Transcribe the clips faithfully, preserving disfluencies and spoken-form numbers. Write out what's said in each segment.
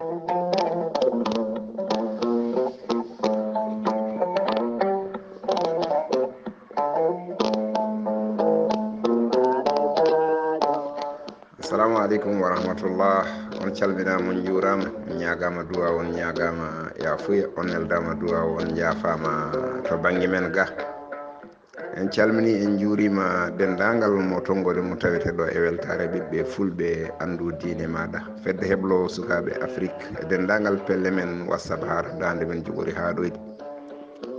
Assalamu aleykum wa rahmatullah. On calminaama, on njuuraama, on ñaagaama duwaaw, on ñaagaama yaafuya, on neldaama duwaaw, on njaafaama to bannge men ga. En calminii, en njuuriima denndaangal mo tonngode mum tawetee ɗo e weltaare ɓiɓɓe fulɓe, anndu diine maaɗa. Fedde heblo sukaaɓe Afrik, e denndaangal pelle men WhatsApp haa to daande men jogori haa ɗoyɗi.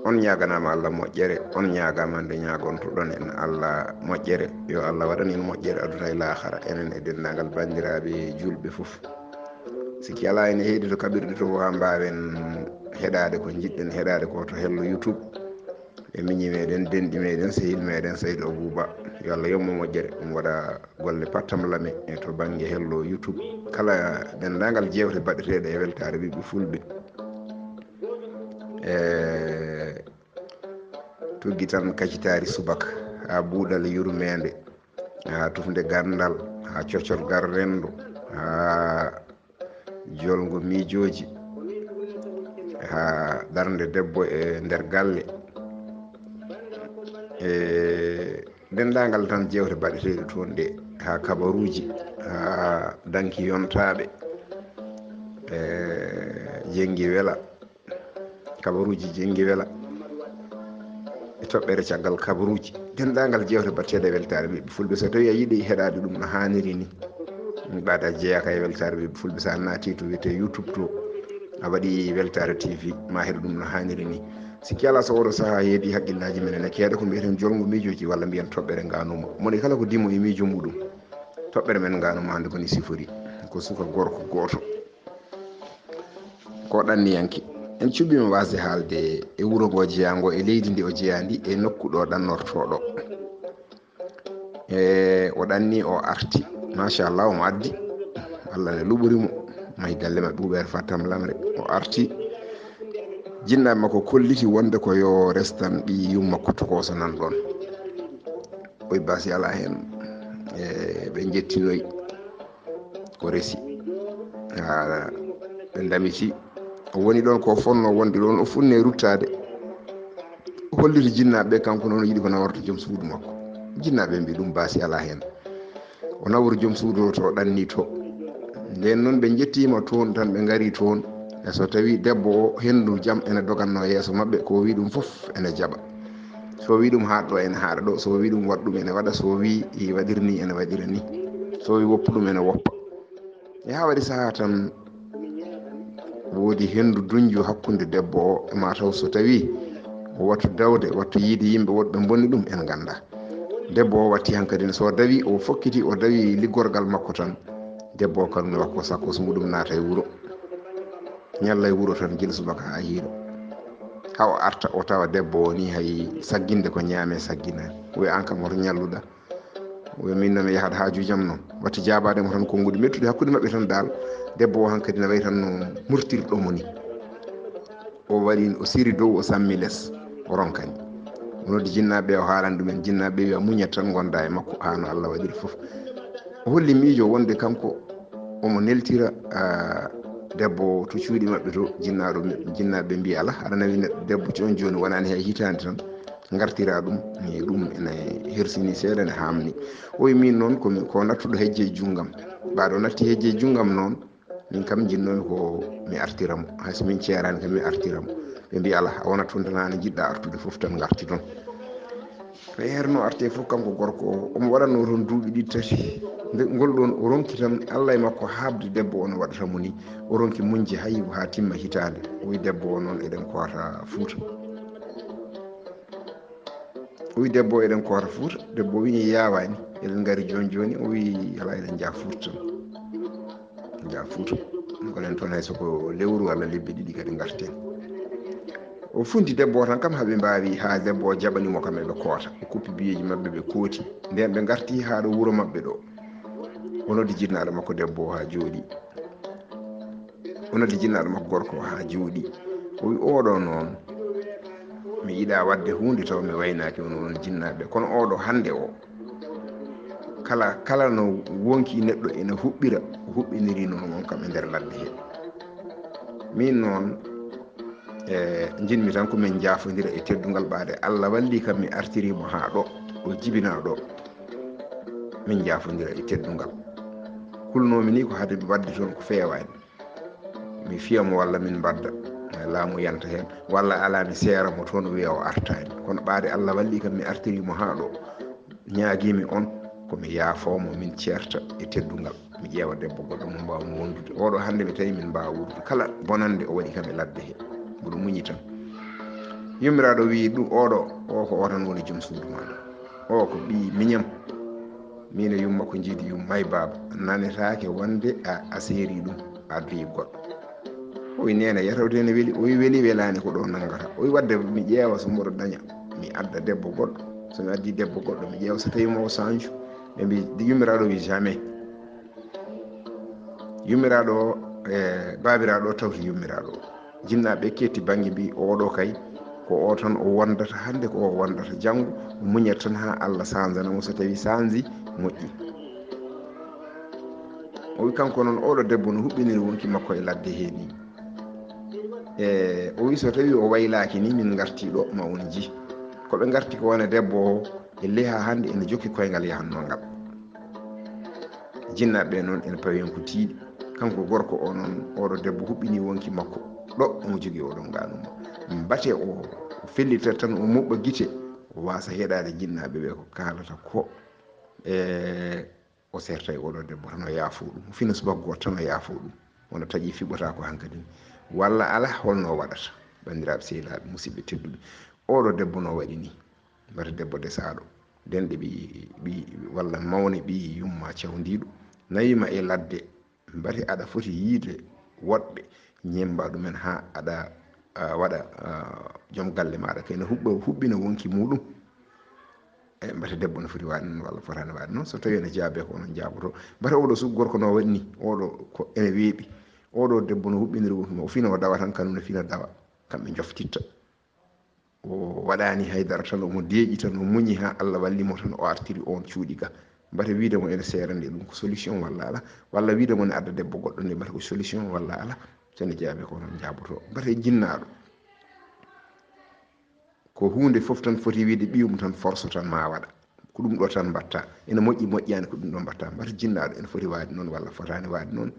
On ñaaganaama Allah moƴƴere, on ñaagaama nde ñaagontoɗon en Allah moƴƴere. Yo Allah waɗan en moƴƴere aduna e laakara, enen e denndaangal banndiraaɓe juulɓe fof. Sikki alaa, ene heedi to kaɓirɗe to, haa mbaawen heɗaade ko njiɗɗen heɗaade ko to hello YouTube. E miñi meɗen, denɗi meɗen, sehil meɗen Saydu Abuuba. Yo Allah yommo moƴƴere, ɗum waɗa golle pattam lame e to bannge hello YouTube. Kala denndaangal jeewte baɗeteeɗe e weltaare ɓiɓɓe fulɓe. E tuggi tan kacitaari subaka, haa buuɗal yurmeende, haa tufnde ganndal, haa cocorgal renndo, haa jolngo miijooji, haa darnde debbo e nder galle. E denndaangal tan jeewte baɗeteeɗe toon ɗe, haa kabaruuji, haa danki yontaaɓe, e jenngi wela, kabaruuji jenngi wela, e toɓɓere caggal kabaruuji. Denndaangal jeewte baɗeteeɗe e weltaare ɓiɓɓe fulɓe. So tawii a yiɗi heɗaade ɗum no haaniri ni, mbaɗa jeyaa ka e weltaare ɓiɓɓe fulɓe, so a naati to wiyetee YouTube to, a waɗi Weltaare T V, ma heɗo ɗum no haaniri ni. Sikki alaa, so oɗo sahaa heedi, haqqillaaji men ene keeda ko mbiyeten jolngo miijooji walla mbiyen toɓɓere ngaanuma. Moni kala ko dimo e miijo muɗum. Toɓɓere men ngaanuma hannde ko ni sifori. Ko suka gorko gooto, ko ɗanniyanke. En cuɓiima waasde haalde e wuro ngo jeyaa ngo, e leydi ndi o jeyaa ndi, e nokku ɗo ɗannortoo ɗo. E o ɗanni, o arti. Machallah, omo addi. Allah ne luɓori mo. Mahi galle maɓɓe huɓeere Fattam Lamre. O arti. Jinnaaɓe makko kolliti wonde ko yo restan ɓiy yumma ko tokooso nan ɗoon. Oy basi alaa heen. E ɓe njettinoyi. Ko resi. Haa ɓe ndamiti. O woni ɗoon ko fonnoo wonde ɗoon, o funne ruttaade. O holliti jinnaaɓe ɓe, kanko noon o yiɗi ko nawarta joom suudu makko. Jinnaaɓe ɓe mbii ɗum baasi alaa heen. O nawori joom suudu o to ɗanni to. Ndeen noon ɓe njettiima toon tan, ɓe ngari toon. E so tawii debbo o henndu jam ene dogannoo yeeso maɓɓe, ko o wii ɗum fof ene jaɓa. So o wii ɗum haaɗ ɗo ene haaɗa ɗo, so o wii ɗum waɗ ɗum ene waɗa, so o wii i waɗir ni ene waɗira ni, so o wii woppu ɗum ene woppa. E haa waɗi sahaa tan woodi henndu duñju hakkunde debbo o e maa taw so tawii o wattu dawde, wattu yiide yimɓe woɗɓe mbonni ɗum en nganndaa. Debbo o watti hankadi ne, so dawi o fokkiti, o dawi liggorgal makko tan, debbo o kanum ne wakko sakko so muɗum naata e wuro. Ñalla e wuro tan gila subaka haa hiiro. Haa o arta, o tawa debbo o ni hay sagginde ko ñaame sagginaani. Wi aan kam hoto ñalluɗa. Wi min noon mi yahat haaju jam noon. Watti jaabaade mo tan konnguɗi mettuɗi hakkunde maɓɓe tan daal. Debbo o hankadi na wayi tan no murtirɗo mo ni. O waɗi, o siri dow, o sammi les, o ronkani. O noddi jinnaaɓe, o haalani ɗumen. Jinnaaɓe ɓe wiya muñat tan, ngonda e makko haa no Allah waɗiri fof. O holli miijo wonde kanko omo neltira, ah, debbo o to cuuɗi maɓɓe to, jinnaaɗo, jinnaaɓe mbi, "Alaa, aɗa nawi neɗɗo debbo jooni jooni, wonaani hay hitaande tan, ngartira ɗum, ni ɗum ene hersini seeɗa, ene haamni." O wi, "Min noon ko mi, ko nattuɗo hejje e junngam. Ɓaaɗo natti hejje e junngam noon, min kam njinnoomi ko mi artira mo. Hay so min ceeraani kam, mi artira mo." Ɓe mbi, "Alaa, a wonat toon tan, haa nde njiɗɗa artude fof tan, ngarti toon." Ɓe heerno arte fof, kanko gorko o, omo waɗatnoo toon duuɓi ɗiɗi tati. Nde ngol ɗoon o ronki tan, Allah e makko haɓde debbo o no waɗata mo ni. O ronki muñde hay haa timma hitaande. O wi, "Debbo o noon eɗen koota Fuuta." O wi, "Debbo o eɗen koota Fuuta." Debbo o wi, "Yaawaani, eɗen ngari jooni jooni." O wi, "Alaa, eɗen njaha Fuuta tan." Njaha Fuuta. Kono toon hay so ko lewru walla lebbi ɗiɗi kadi ngarten. O funti debbo o tan kam haa ɓe mbaawi, haa debbo o jaɓani mo kam eɓe koota. O kuppi biyeeji maɓɓe, ɓe kooti. Ndeen ɓe ngarti haa ɗo wuro maɓɓe ɗo. O noddi jinnaaɗo makko debbo o haa jooɗi. O noddi jinnaaɗo makko gorko o haa jooɗi. O wi, "Oɗo noon, mi yiɗa waɗde huunde taw mi waynaaki on, on jinnaaɓe. Kono oɗo hannde o, kala, kala no wonki neɗɗo ene huɓɓira, o huɓɓiniri noon on kam e nder ladde he." Min noon, e, njiɗmi tan ko min njaafondira e teddungal ɓaade. Allah walli kam mi artiriimo haa ɗo, ɗo jibinaa ɗo. Min njaafondira e teddungal. Kulnoomi ni ko hade mi waɗde toon ko feewaani. Mi fiya mo walla min mbadda. Laamu yanta heen. Walla alaa mi seera mo toon wiya o artaani. Kono ɓaade Allah walli kam mi artiriimo haa ɗo. Ñaagiimi on ko mi yaafoo mo, min ceerta e teddungal. Mi ƴeewa debbo goɗɗo mo mbaawmi wondude. Oɗo hannde mi tawi min mbaawa wondude. Kala bonannde o waɗi kam e ladde he. Mboɗo muñi tan. Yummiraaɗo wiyi ɗum oɗo, o ko o tan woni joom suudu maaɗa. O ko ɓii miñam. Min e yumma ko njiidi yumma e baaba. Nanetaake wonde a, a seeri ɗum, a addoyi goɗɗo. O wi neene yetawde ene weli, o wi weli welaani ko ɗo nanngata. O wi wadde mi ƴeewa so mboɗo daña, mi adda debbo goɗɗo. So mi addi debbo goɗɗo, mi ƴeewa so tawi mo o sanju. Ɓe mbi, yummiraaɗo wi jamais. Yummiraaɗo o, e, baabiraaɗo o tawti yummiraaɗo o. Jinnaaɓe ketti bannge mbi, oɗo kay, ko o tan o wondata hannde, ko o wondata janngo, o muñat tan haa Allah sanjana mo, so tawi sanji moƴƴi. O wi kanko noon, oɗo debbo no huɓɓiniri wonki makko e ladde he ni. E, o wi so tawi o waylaaki ni, min ngarti ɗo ma on ji. Ko ɓe ngarti ko wona debbo o, e leha hannde ene jokki koyngal yahanno ngal. Jinnaaɓe noon ene pawi hen ko tiiɗi. Kanko gorko o noon, oɗo debbo huɓɓini wonki makko. Ɗo omo jogii oɗo ngaanuma. Mbate o, o fellita tan, o muɓɓa gite, o waasa heɗaade jinnaaɓe ɓe ko kaalata ko. E, o serta e oɗo debbo tan o yaafo ɗum. O fina subaka gooto tan o yaafo ɗum. Wona taƴi fiɓɓata ko hankadi. Walla ala holno o waɗata. Banndiraaɓe sehilaaɓe, musidɓe tedduɓe. Oɗo debbo no waɗi ni. Mbate debbo desaaɗo. Denɗe ɓi, ɓi, walla mawne ɓi yumma cawndiiɗo. Nawima e ladde. Mbate aɗa foti yiide woɗɓe. Ñemba ɗumen haa aɗa, a, waɗa, a, joom galle maaɗa. Kay no huɓɓa, huɓɓina wonki muɗum. E, mbate debbo no foti waade noon walla fotaani waade noon. So tawi ene jaabe ko onon jaaboto. Mbate oɗo sugu gorko no waɗi ni. Oɗo ko ene weeɓi. Oɗo debbo no huɓɓiniri wonki mo. O fina o dawa tan, kanum ne fina dawa. Kamɓe njoftitta. O waɗaani haydara tan, omo deeƴi tan, o muñi haa Allah walli mo tan, o artiri oon cuuɗi ga. Mbate wiide mo ene seerande ɗum ko solution walla ala, walla wiide mo ne adda debbo goɗɗo nde mbate ko solution walla ala, so ne jaabe ko onon njaaboto. Mbate jinnaaɗo. Ko huunde fof tan foti wiide ɓiyum tan force tan ma waɗa. Ko ɗum ɗo tan mbatta. Ene moƴƴi moƴƴaani ko ɗum ɗo mbatta. Mbate jinnaaɗo ene foti waade noon walla fotaani waade noon.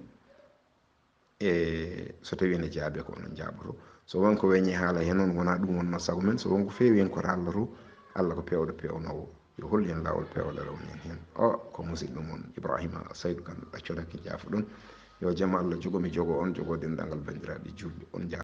E so tawi ene jaabe ko onon njaaboto. So won ko weñi haala he noon, wona ɗum wonno sago men. So won ko feewi hen ko ralloto, Allah ko peewɗo peewnoowo. Yo hollu en laawol peewɗo rewni en heen. O ko musidɗo mon Ibrahima Saydu Kan ɗaccoɗake jaafoɗon. Yo jam Allah jogo mi jogo on, jogo denndaangal banndiraaɓe juulɓe. On njaaraama.